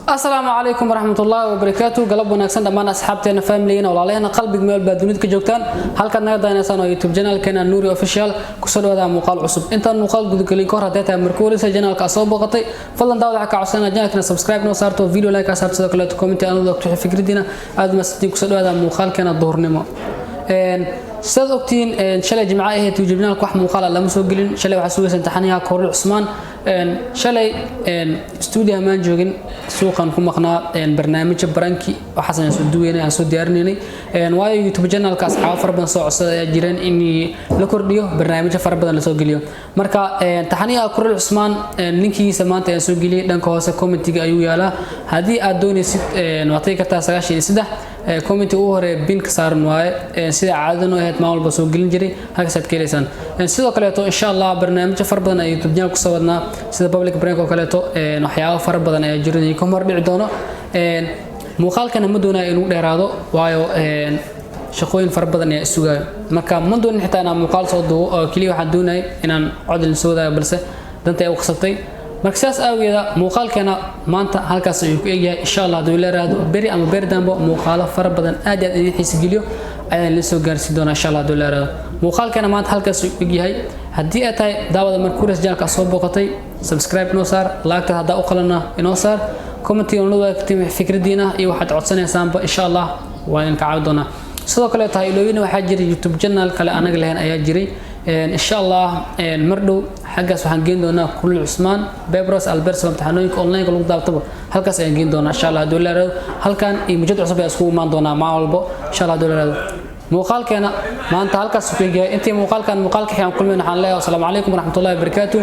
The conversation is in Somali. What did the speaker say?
Asalaamu calaykum waraxmatullaahi wabarakaatu. Galab wanaagsan dhammaan asxaabteena, familigeena, walaalaheena qalbiga meel baa dunida ka joogtaan. Halkaad naga daanaysaan oo YouTube channelkeena Nuuri Official. Kusoo dhawaada muuqaal cusub. Intaan muuqaal gudagelin kahor, haddii tahay markii horeysa channelka aad soo booqatay, fadlan daawada waxaa ka codsanaa channelkana subscribe noo saarto, video like aa saarto, sidoo kaleeto comment aan wadaagto fikradiina. Aad mahadsantiin. Kusoo dhawaada muuqaalkeena duhurnimo. Sidaad ogtihiin, shalay Jimco ahayd, YouTube channelka wax muuqaal ah lama soo gelin. Shalay waxaa sugaysa imtixaaniyaha Korul Cusmaan. Shalay studio maan joogin, suuqan ku maqnaa. Barnaamijyo prank-i waxaas ayaan soo duweynay, aan soo diyaarinaynay, waayo YouTube channelka asxaabo fara badan soo codsada ayaa jireen in la kordhiyo, barnaamijyo fara badan lasoo geliyo. Marka imtixaaniyaha Korul Cusmaan linkigiisa maanta ayaan soo geliyey, dhanka hoose commentiga ayuu yaalaa. Haddii aad doonaysid, waad tagi kartaa 93 commenti ugu hore pin ka saaran waaye. Sida caadada noo ahayd, maalin walba soo gelin jiray, halkaas aad ka heleysaan. Sidoo kaleeto, insha Allah, barnaamijyo fara badan ay YouTube channel kusoo wadnaa, sida public prank oo kaleeto. Waxyaabo fara badan ayaa jira ka hor dhici doono. Muuqaalkana ma doonayo inuu dheeraado, waayo shaqooyin fara badan ayaa isugaayo. Marka ma doonin xitaa inaan muuqaal soo duubo, oo keliya waxaan doonayay inaan cod idin soo wadaayo, balse danta ay u qasabtay. Marka sidaas aageeda muuqaalkeena maanta halkaas ayuu ku egyahay. Insha Allah, hadduu la raado, beri ama beri dambo muuqaalo fara badan aad iyo aad idin xiisi geliyo ayaan la soo gaarsiin doonaa, insha Allah, hadduu la raado. Muuqaalkeena maanta halkaas ayuu ku egyahay. Haddii ay tahay daawada marka kures channelka soo booqatay, subscribe inoo saar, laagta haddaa u qalana inoo saar, commentiga nala wadaagtay fikradiina iyo waxaad codsanaysaanba, insha Allah waa idin ka caawi doonaa. Sidoo kale tahay iloobina, waxaa jiray YouTube channel kale anaga lahayn ayaa jiray. Insha Allah, mar dhow xaggaas waxaan geen doonaa Kulul Cusmaan Bebros Alberto, imtixaanooyinka online lagu daabtaba halkaas ayaan geen doonaa, insha Allah, hadduu la yiraahdo. Halkan iyo mujad cusub ayaa iskugu imaan doonaa maalin walbo, insha Allah, hadduu la yiraahdo. Muuqaalkeena maanta halkaas ku egyahay. Intii muuqaalkan muuqaalka xigaan kulmayn, waxaan leeyahay asalaamu calaykum waraxmatullahi wabarakaatu.